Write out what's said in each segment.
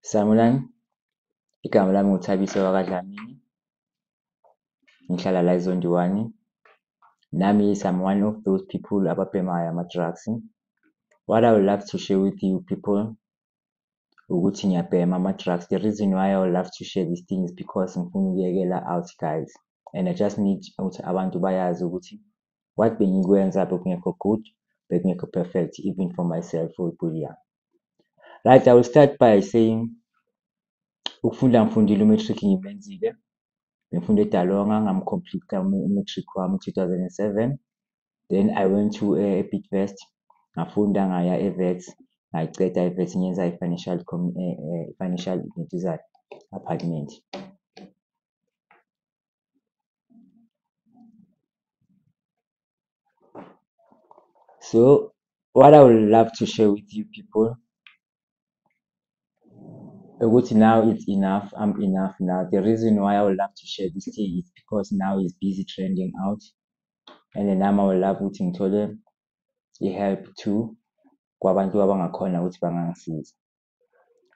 Sanibonani, igama lami nguThabiso wakaDlamini, ngihlala la eZondiwani. Nami yes, I'm one of those people ababhemayo ama-drugs. What I would love to share with you people ukuthi ngiyabhema ama-drugs. The reason why I would love to share this thing is because ngifuna ukuyekela out guys, and I just need ukuthi abantu bayazi ukuthi what bengikwenza bekungekho good, bekungekho perfect even for myself for yami. Right, I will start by saying ukufunda ngifundile u-matric ngimenzile. Ngifunde eDalonga ngam-complete u-matric wami 2007. Then I went to eBidvest ngafunda ngaya eWits ngayiceda eWits ngiyenza i-financial financial department. So what I would love to share with you people ukuthi now it's enough, I'm enough now. The reason why I would love to share this thing is because now it's busy trending out, and then nami I would love ukuthi ngithole i-help too kwabantu abangakhona ukuthi bangangisiza.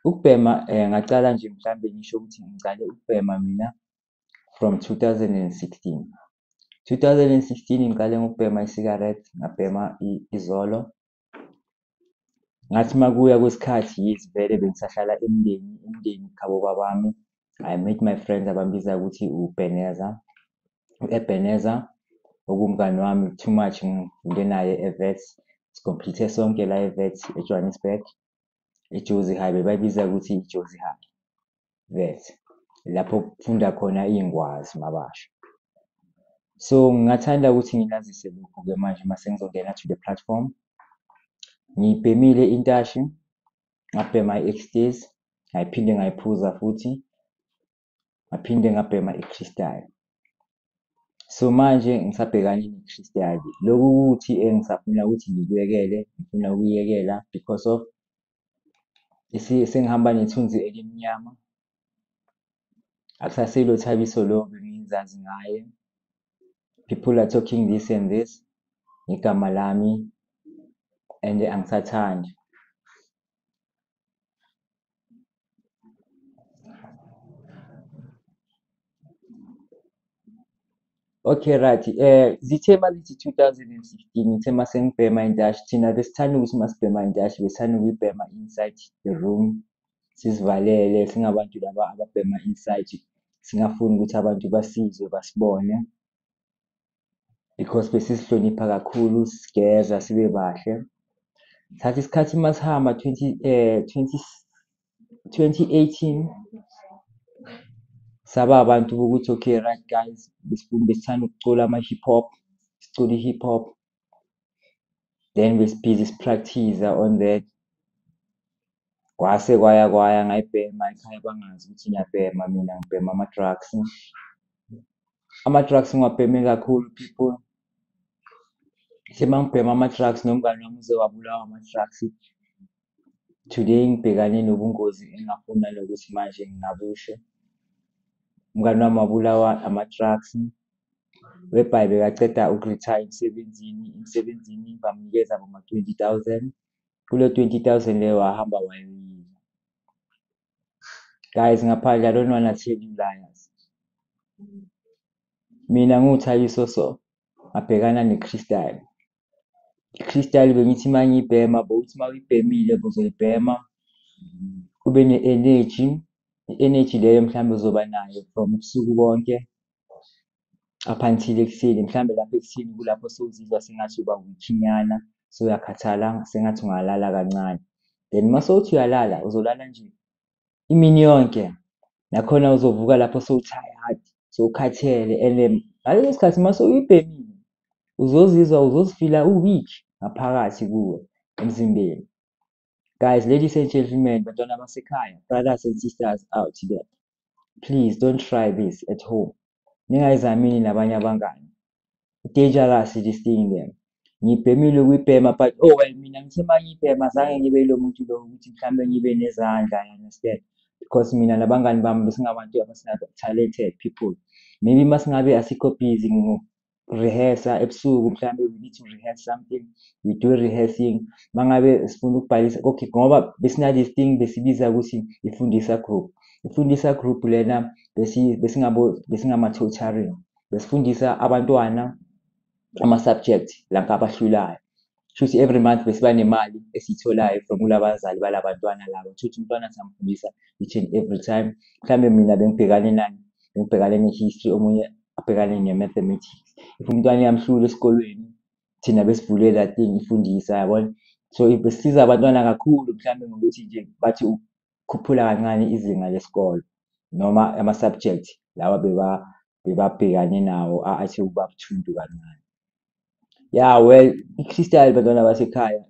Ukubhema ngacala nje mhlambe ngisho ukuthi ngicale ukubhema mina from 2016. 2016 ngiqale ngokubhema i-cigarette, ngabhema izolo. Ngathi makuya kwesikhathi yes vele bengisahlala emndeni khabo babami. I met my friends abambiza ukuthi uBeneza, u-Ebeneza okumngani wami too much ngifunde naye eWits, si-complete sonke la eWits eJohannesburg, eJozi High bebayibiza ukuthi iJozi High Wits, lapho kufunda khona iy'ngwazi mabasho. So ngingathanda ukuthi nginazise lokhu-ke manje mase ngizongena to the platform. Ngiyibhemile intashi, ngabhema i-ecstasy, ngayiphinde ngayiphuza futhi, ngaphinde ngabhema i-crystal. So manje ngisabhekane ne-crystal. Lokhu kuthi engisafuna ukuthi ngikuyekele, ngifuna ukuyekela because of sengihamba nethunzi elimnyama. Akusasilo Thabiso lo bengizazi ngaye. People are talking this and this ngegama lami and angisathandi. Okay right, zithe malithi 2016 ngithe mase ngibhema intashi, thina besithanda ukuthi masibhema intashi besithanda ukuyibhema inside the room, sizivalele singabantu laba ababhema inside, singafuni ukuthi abantu basizwe basibone because besisihlonipha kakhulu, sigeza sibe bahle. Thatha isikhathi masihamba 2018 saba abantu bokuthi okay right guys, besithanda ukucula ama-hip hop, sicula i-hip hop, then besi-busy si-practice on that. Kwase kwaya kwaya ngayibhema ekhaya bangazi ukuthi ngiyabhema mina ngibhema ama-drugs. Ama-drugs ngiwabheme kakhulu people. Sema ngibhema ama-drugs nomngani wami uze wabulawa ama-drugs. Today ngibhekane nobungozi engingafuni nanokuthi manje ngingabusho. Umngani wami wabulawa ama-drugs, whereby bekaceda uku-retire emsebenzini, bamnikeza boma-20,000. Kulo 20,000 leyo wahamba wayoyidla. Guys ngaphandle I don't wanna tell you liars. Mina ngiwuThabiso so ngabhekana ne-crystal. I-crystal bengithi mangiyibhema bowuthi mawuyibhemile uzoyibhema ube ne-energy, i-energy leyo mhlambe uzoba nayo from ubusuku bonke up until ekuseni. Mhlambe lapho ekuseni kulapho sewuzizwa sengathi uba weak-nyana, sewuyakhathala sengathi ungalala kancane. Then mase uthi uyalala uzolala nje imini yonke, nakhona uzovuka lapho sewu-tired, sewukhathele and ngaleso sikhathi mase uyibhemile uzozizwa uzozifila u-weak ngaphakathi kuwe emzimbeni. Guys, ladies and gentlemen, bantwana basekhaya, brothers and sisters out there, please don't try this at home. Ningayizamini nabanye abangani. Dangerous this thing there. Ngibhemile ukuyibhema but oh well mina ngithe mangiyibhema azange ngibe yilo muntu lo ukuthi mhlambe ngibe nezandla, you understand? Because mina nabangani bami besingabantu talented people. Maybe masingabe asikho busy rehearse ebusuku mhlambe we need to rehearse something, we do rehearsing. Mangabe sifuna ukubhalisa, okay, ngoba besina this thing besibiza ukuthi ifundisa group. Ifundisa group lena besingabo besingama-tutoring, besifundisa abantwana ama-subject like abahlulayo. Shuthi every month besiba nemali esiyitholayo from kulabazali balabantwana laba. Shuthi umntwana siyamfundisa each and every time. Mhlambe mina bengibhekane nani, bengibhekane ne-history, omunye abhekane ne-mathematics. If umntwana iyamhlula esikolweni, thina besivule that thing ifundisa, yabona. So besisiza abantwana kakhulu mhlambe ngokuthi nje bathi ukukhuphula kancane izinga lesikolo noma ama-subject lawa bebabhekane nawo athi ukuba buthuntu kancane. Yeah, well, i-crystal bantwana basekhaya,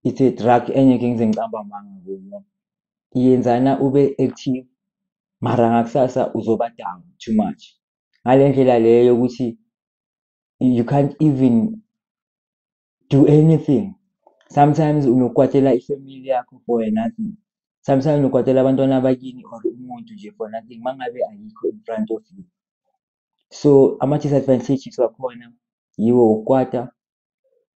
it's a drug engeke ngize ngicambe amanga kuyo. Iyenzana ube active, mara ngakusasa uzoba down too much. Ngale ndlela leyo yokuthi you can't even do anything. Sometimes unokukwatela ifamily yakho for nothing. Sometimes unokwatela abantwana bakini or umuntu nje for nothing mangabe ayikho in front of you. So ama-disadvantages wakhona yiwo ukukwata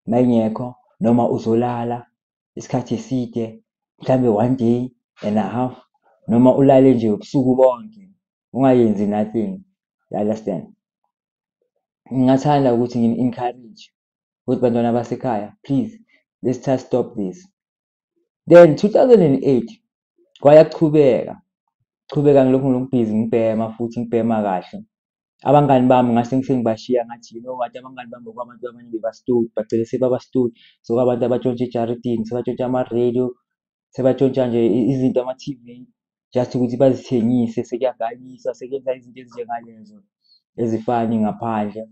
mayingekho noma uzolala isikhathi eside mhlambe one day and a half noma ulale nje ubusuku bonke ungayenzi nothing, you understand. Ngingathanda ukuthi ngini-encourage ukuthi bantwana basekhaya, please, let's just stop this. Then 2008 kwayachubeka chubeka, ngilokhu ngibhizi ngibhema futhi ngibhema kahle. Abangani bami ngase sengibashiya, ngathi you know what, abangani bami kwabantu abanye beba-stout, bagcine sebaba-stout. So abantu abatshontsha ejaridini, sebatshontsha ama-radio, sebatshontsha nje izinto, ama-T_V, just ukuthi bazithengise, sekuyagayiswa, sekuyenza izinto ezinjengalezo ezifani ngaphandle.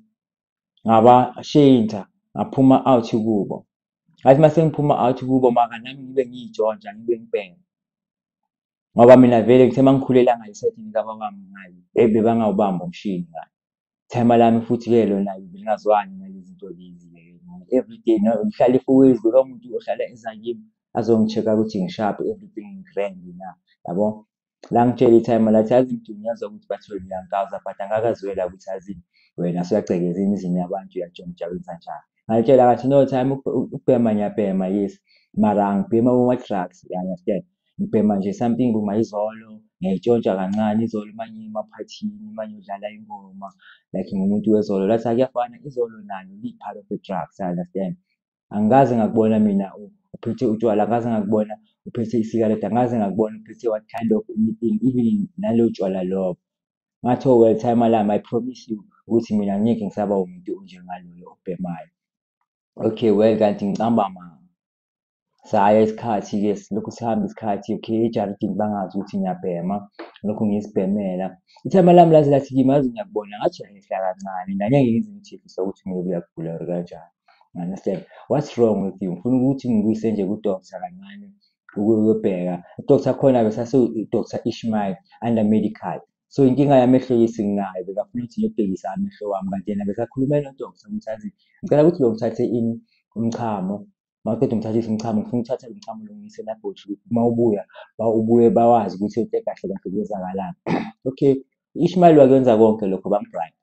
Ngabashintsha, ngaphuma out kubo. Ngathi mase ngiphuma out kubo, mara nami ngibe ngiy'tshontsha, ngibe ngibhema. Ngoba mina vele ngithe mangikhulela ngale esayidini kababami ngale, bebangawubambi umshini ngale. Timer lami futhi-ke lona belingazwani nalezi zinto lezi. Everyday ngihlala e-Fourways, bekuwumuntu ohlala eza kimi azongi-check-a ukuthi ngisharp, everything grand na, yabo. La ngitshela i-timer lathi, yazi Mdu, ngiyezwa ukuthi bathi wena uyankawuza but angakazwela ukuthi yazini wena usuyagcekeza emizini yabantu, uyatshontsha, wenzanjani. Ngalitshela ngathi no time, ukubhema ngiyabhema, yes, mara angibhemi ama-drugs, you understand. Ngibhema nje something mayizolo, ngiyayitshontsha kancane izolo uma ngiya emaphathini, uma ngiyodlala ingoma, like ngingumuntu wezolo. Lathi kuyafana, izolo nalo liyi-part of the drugs, you understand. Angikaze ngakubona mina uphethe utshwala, angikaze ngakubona uphethe isigarethi, angikaze ngakubona uphethe what kind of anything, even nalo tshwala lobo. Ngathi oh well, timer lami, I promise you ukuthi mina angeke ngisaba umuntu onjengaloyo obhemayo. Okay, well, kanti ngicamba amanga. Saya isikhathi-ke, silokhu sihamba isikhathi, okay, ejaridini bangazi ukuthi ngiyabhema, lokhu ngizibhemela. I-timer lami laze lathi kimi, yazi ngiyakubona ngathi uyayehla kancane, mina angeke ngize ngikuthethise ukuthi maybe uyagula or kanjani. You understand? What's wrong with you? Ngifuna ukuthi ngikuyise nje ku-doctor kancane ukuyobheka. U-doctor khona besase u-Doctor Ishmael under medical. So inkinga yamehlo nginayo, bekafuna ukuthi ngiyobhekisa amehlo wami, kanti yena bekakhuluma no-doctor ukuthi yazi ngicela ukuthi lo ngithathe ini umchamo, mawuqeda ungithathise umchamo, ngifuna ukuthatha lo mchamo lo ngiyise e-laboratory, uma ubuya ubuye bawazi ukuthi okay kahle kahle kwenzakalani. Okay, Ishmael wakwenza konke lokho, bam-bribe.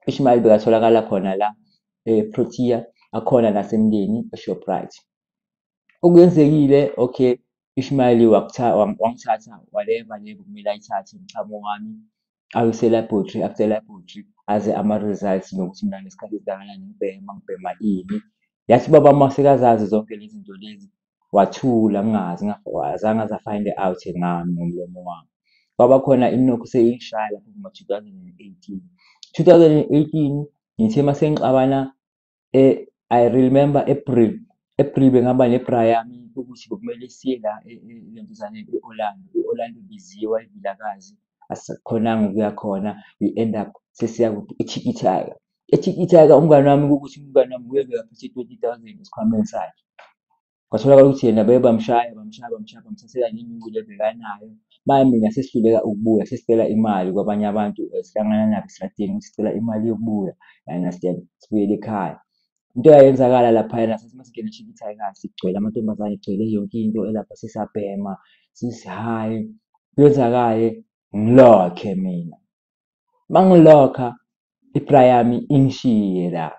Ishmael bekatholakala khona la e-Protea, akhona naseMndeni e-Shoprite. Okwenzekile, okay, Ishmael wangithatha whatever le bekumele ayithathe umchamo wami awuyise e-laboratory, after e-laboratory aze ama-results nokuthi mina ngesikhathi esingakanani ngibhema, ngibhema ini. Yathi ubaba masekazazi zonke lezi zinto lezi, wathula ngingazi, azange aze a-find out ngami ngomlomo wami. Kwaba khona inokhu seyingishaya lapho kuma-2018. 2018 ngithe mase ngixabana, I remember April, April bengihamba ne-bra yami ukuthi bekumele siye la elentuzaneni e-Orlando. I-Orlando biziwa eVilakazi, asikhonanga ukuya khona, we end up sesiya kuphi, eChikithaka. EChikithaka umngani wami, kuwukuthi umngani wami nguye bekaphethe 20,000 esikhwameni sakhe. Kwatholakala ukuthi yena baye bamshaya, bamshaya, bamshaya, bamthathela nenyuku le bekanayo. Manje mina sesihluleka ukubuya, sesicela imali kwabanye abantu esihlangana nabo esitradeni ukuthi sicela imali yokubuya, you understand, sibuyele ekhaya. Into eyayenzakala laphayana, sathi masingena eChikithaka sigcwele amantombazane, kugcwele yonke into elapha, sesiyabhema, sesi-high. Kuyenzakale ngilokhe mina, mangilokha Ibra yami ingishiye la.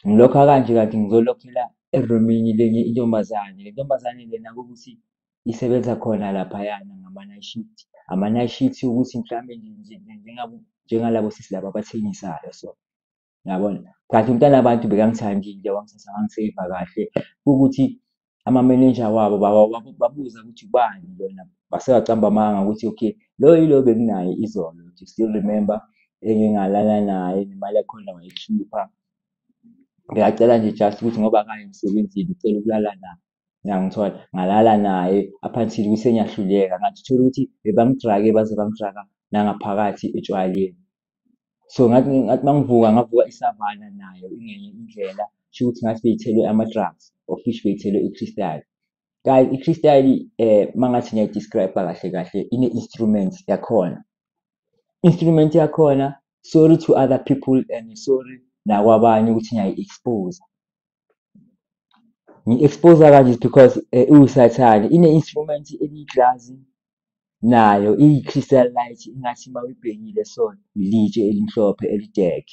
Ngilokha kanje kanti ngizolokhela erumini lenye intombazane. Le ntombazane lena kuwukuthi isebenza khona laphayana ngama-night shift. Ama-night shift ukuthi mhlambe njengalabo sisi laba abathengisayo so, uyabona? Kanti umntana wabantu bekangithandile wangithatha wangiseyiva kahle ukuthi ama-manager wabo babuza ukuthi ubani lona, base bacamba amanga ukuthi okay lo yilo benginaye izolo, you still remember engike ngalala naye nemali yakhona wayikhipha. Ngiyacela nje just ukuthi ngoba akayi emsebenzini ucela ukulala naye, uyangithola? Ngalala naye up until ukuthi sengiyahluleka ngathi uthole ukuthi bebangi-drug-e baze bangi-drug-a nangaphakathi etshwaleni. So ngathi mangivuka ngavuka isavana nayo ingenye indlela, kusho ukuthi ngathi beyithelwe ama-drugs of which beyithelwe i-crystal. Guys, i-crystal mangathi ngiyayi-describe-a kahle kahle ine-instrument yakhona. Instrument yakhona, sorry to other people and sorry nakwabanye ukuthi ngiyayi-expose-a. Ngi-expose-a kanje because iwusathane ine-instrument eliyiglasi nayo iyi-crystal light ingathi uma uyibhekile so ilitshe elimhlophe eli-dark.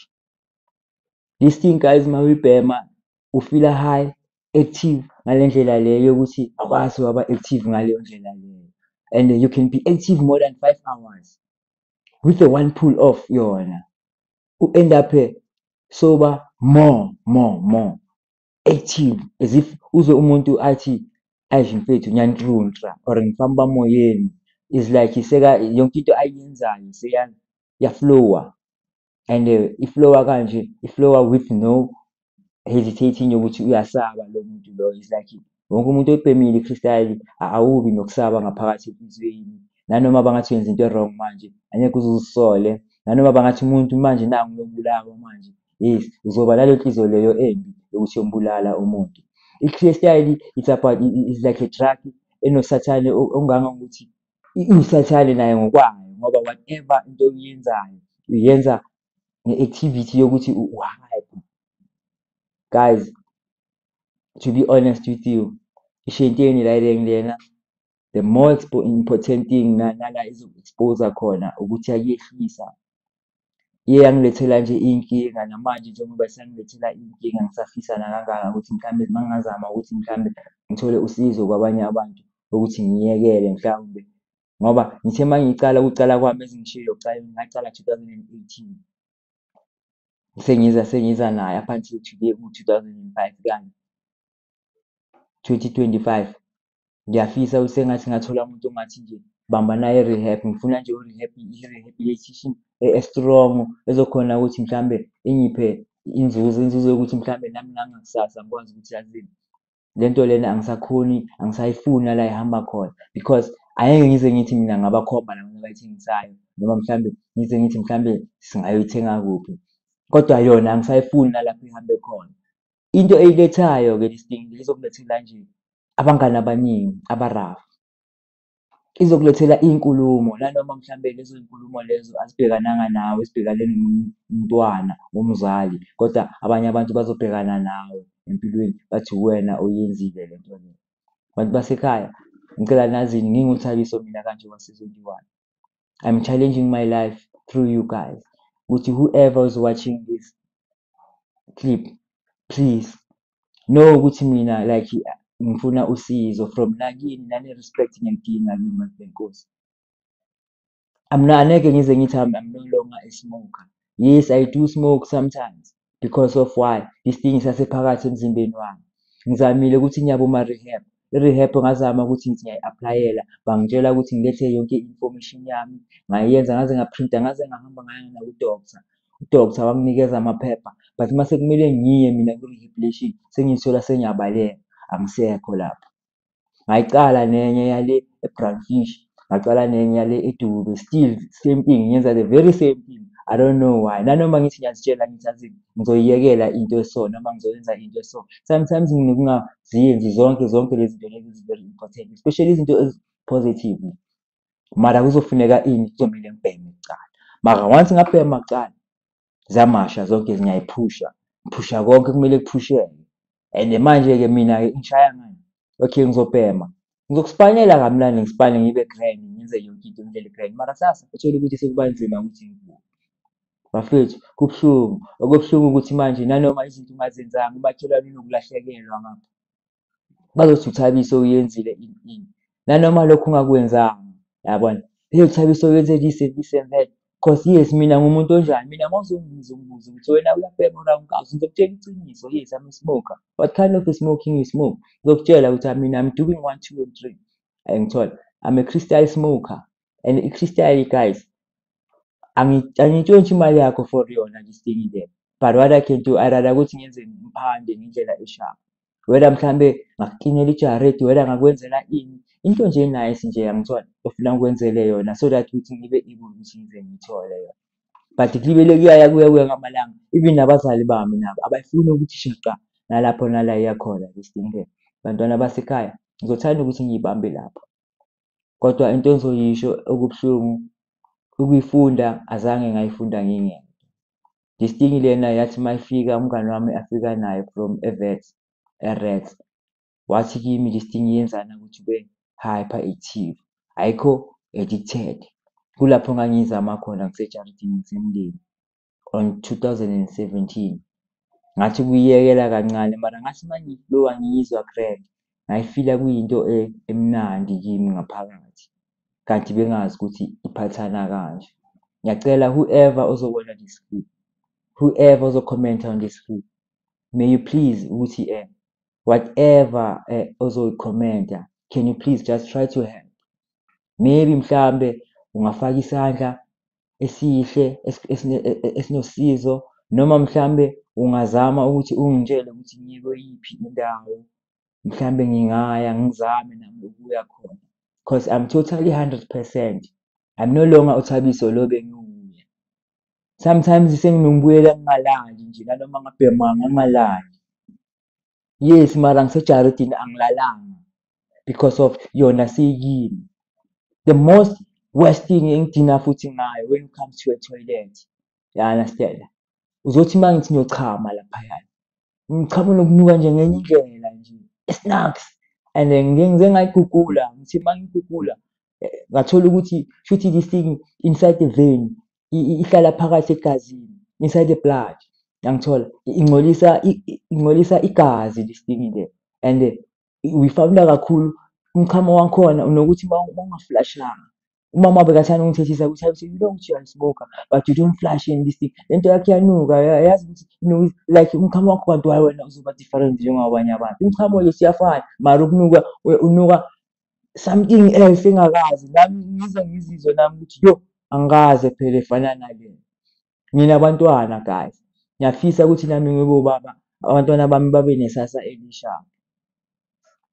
This thing guys uma uyibhema u-feel-a high, active ngale ndlela le yokuthi awukaze waba active ngaleyo ndlela leyo and you can be active more than 5 hours with the one pull off yona. U-end up soba more more more active as if uzwe umuntu athi eish mfethu ngiyantruntra or ngifamba moyeni, is like seka yonke into ayenzayo seya-flow-a and i-flow-a kanje, i-flow-a with no hesitating yokuthi uyasaba lo muntu lo. Is like wonke umuntu oyibhemile i-crystal awubi nokusaba ngaphakathi enhliziyweni, nanoma bangathi wenza into e-wrong manje angeke uze uzisole, nanoma bangathi umuntu manje nangu uyobulawa manje, yes uzoba naleyo nhliziyo leyo embi yokuthi uyombulala umuntu. I-crystal it's about is like a drug enosathane ongangokuthi iwusathane naye ngokwayo ngoba whatever into oyenzayo uyenza nge-activity yokuthi u-hype. Guys, to be honest with you, ishenteni la lena, the more important thing nala izoku-expose-a khona ukuthi iyakuyehlisa. Iye yangilethela nje iy'nkinga namanje njengoba isangilethela iy'nkinga ngisafisa nakangaka ukuthi mhlambe mangingazama ukuthi mhlambe ngithole usizo kwabanye abantu ukuthi ngiyekele mhlawumbe ngoba ngithe mangicala ukucala kwami ezingishilo ngacala 2018 sengiza naye up until today ku-2005 kanye 2025. Ngiyafisa ukuthi sengathi ngingathola umuntu ongathi nje bamba naye e-rehab, ngifuna nje u-rehab i-rehabilitation e-strong ezokhona ukuthi mhlambe ingiphe inzuzo yokuthi mhlambe nami nangakusasa ngikwazi ukuthi yazini le nto lena angisakhoni, angisayifuni nala ihamba khona because angeke ngize ngithi mina ngabakhomba laba abayithengisayo noma mhlambe ngize ngithi mhlambe singayoyithenga kuphi, kodwa yona angisayifuni nalapho ihambe khona. Into eyilethayo-ke this thing izokulethela nje abangani abaningi aba-rough, izokulethela iy'nkulumo nanoma mhlambe lezo y'nkulumo lezo azibhekananga nawe zibhekane nomunye umntwana womzali, kodwa abanye abantu bazobhekana nawe empilweni bathi uwena oyenzile le nto le. Bantu basekhaya, ngicela nazini nginguThabiso mina kanje wase-21. I'm challenging my life through you guys. Ukuthi whoever is watching this clip, please know ukuthi mina like ngifuna usizo from nakini nane-respect ngiyayidinga kini bantu benkosi. Angeke ngize ngithi I'm no longer a smoker. Yes, I do smoke sometimes because of why? This thing isasephakathi emzimbeni wami. Ngizamile ukuthi ngiye kuma-rehab, i-rehab ngazama ukuthi ngithi ngiyayi-apply-ela bangitshela ukuthi ngilethe yonke i-information yami ngayenza ngaze ngaphrinta ngaze ngahamba ngaya naku-doctor. U-doctor wanginikeza amaphepha but mase kumele ngiye mina ku-rehabilitation sengiyithola sengiyabaleka angisekho lapho. Ngayicala nenye yale e-Brandfish, ngacala nenye yale eDube, still same thing ngiyenza the very same thing. I don't know why. Nanoma ngithi ngiyazitshela ngithi yazi ngizoyiyekela into eso noma ngizoyenza into eso. Sometimes nginokungaziyenzi zonke zonke lezi zinto lezi ezi-very important, especially izinto ezi-positive. Mara kuzofuneka ini? Kuzomele ngibheme kucala. Mara once ngabhema kucala, ziyamasha zonke ngiyayiphusha, ngiphusha konke okumele kuphusheke. And manje-ke mina ngishaya ngani? Okay, ngizobhema, ngizokuspanela kamnandi ngispane ngibe grand ngenze yonke into ngendlela e-grand. Mara kusasa uthole ukuthi sekuba nzima ukuthi ngivuke. Bafethu kubuhlungu, okubuhlungu ukuthi manje nanoma izinto ungazenzanga umakhelwane unokulahlekelwa ngapha. Bazothi uThabiso uyenzile ini ini, nanoma lokhu ungakwenzanga yabona. UThabiso wenze this and this and that. Cause yes, mina ngumuntu onjani, mina uma uzongibuza umbuzo ukuthi wena uyabhema or awukazi, ngizokutshela iciniso, yes I'm a smoker. What kind of a smoking you smoke? Ngizokutshela ukuthi mina I'm doing one, two and three. Angithola, I'm a crystal smoker and i-crystal guys, angiyintshontshi imali yakho for yona this thing le. But what I can do, I rather ukuthi ngenze ngiphande ngendlela e-sharp. Whether mhlambe ngakuklinela ijaredi, whether ngakwenzela ini, into nje e-nice nje yangithola ofuna ngikwenzele yona so that ukuthi ngibe able ukuthi ngize ngiyithole yona. But kulibele kuyaya kuya kuya ngamalanga, even nabazali bami nabo abayifuni ukuthi shaqa nalapho nala iya khona this thing le. Bantwana basekhaya, ngizothanda ukuthi ngiyibambe lapho. Kodwa into engizoyisho okubuhlungu ukuyifunda azange ngayifunda ngingedwa. This thing lena yathi mayifika umngani wami afika nayo from e-Wits, e-Rets, wathi kimi this thing iyenzana ukuthi ube hyperactive, ayikho addicted. Kulapho ngangiyizama khona ngisejaridini ngisemndeni on 2017. Ngathi ukuyiyekela kancane mara ngathi uma ngiyi-flow-a ngiyizwa grand, ngayifila kuyinto emnandi kimi ngaphakathi. Kanti bengazi ukuthi iphathana kanje. Ngiyacela whoever ozobona this clip, whoever ozo-comment-a on this clip, may you please ukuthi whatever ozoyi-comment-a, can you please just try to help? Maybe mhlambe ungafaka isandla esihle esinosizo noma mhlambe ungazama ukuthi ungitshele ukuthi ngiye kweyiphi indawo, mhlambe ngingaya ngizame nami ukuya khona. Cause I'm totally 100%. I'm no longer uThabiso lo bengiwuye. Sometimes senginokubuyela ngingalali nje nanoma ngabhemanga ngingalali. Yes, mara ngisejaridini angilalanga because of yona seyikimi. The most worst thing engidina futhi ngayo when it comes to a toilet, you understand? Uzothi uma ngithi ngiyochama laphayana, ngichama nokunuka nje ngenye indlela nje, esnaks. And then ngize ngayigugula, ngithi uma ngigugula ngathola ukuthi shuthi this thing inside the vein ihlala phakathi egazini, inside the blood. Yangithola ingcolisa ingcolisa igazi this thing le and uyifawula kakhulu umchamo wakhona unokuthi uma unga-flush-anga. Umama bekathanda ungithethisa ukuthi you know ukuthi you are a smoker but you don't flush in this thing. Lento yakho iyanuka yazi ukuthi like umchamo wakho kanti why wena uzoba different njengabanye abantu. Umchamo nje siyafana mara ukunuka unuka something else engakazi nami ngize ngizizwe nami ukuthi yo angikaze phela efana nale. Nginabantwana guys, ngiyafisa ukuthi nami ngibe ubaba, abantwana bami babe nesasa elisha.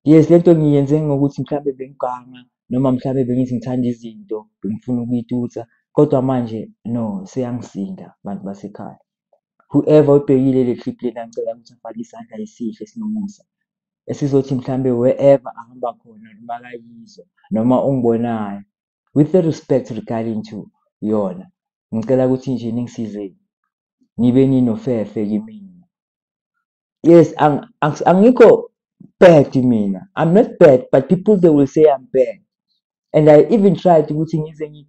Yes, lento ngiyenze ngokuthi mhlambe bengiganga noma mhlambe bengithi ngithanda izinto bengifuna ukuyitutsa, kodwa manje no, seyangisinda bantu basekhaya. Whoever obhekile le clip lena ngicela ukuthi afake isandla esihle esinomusa esizothi mhlambe wherever ahamba khona makayizwa noma ongibonayo with the respect regarding to yona, ngicela ukuthi nje ningisizeni nibe ninofefe kimina. Yes, angikho bad mina, I'm not bad, but people they will say I'm bad. And I even tried ukuthi ngize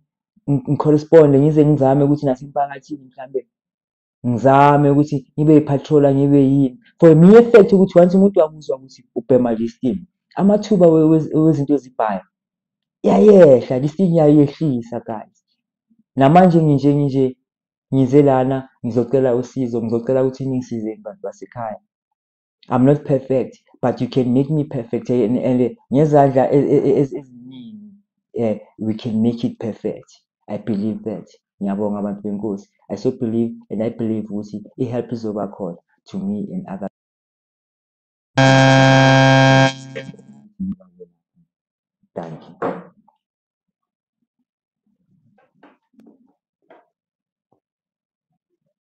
ngi-correspond-e, ngize ngizame ukuthi nasemphakathini mhlambe ngizame ukuthi ngibe yi-patroller, ngibe yini. For me effect ukuthi once umuntu wakuzwa ukuthi ubhema this thing, amathuba wezinto ezibhayo iyayehla, this thing iyayehlisa guys. Namanje nginje nginje ngize lana ngizocela usizo, ngizocela ukuthi ningisizeni bantu basekhaya. I'm not perfect, but you can make me perfect and ngezandla eziningi we can make it perfect. I believe that. Ngiyabonga abantu benkosi. I so believe and I believe ukuthi i-help izoba khona to me and others.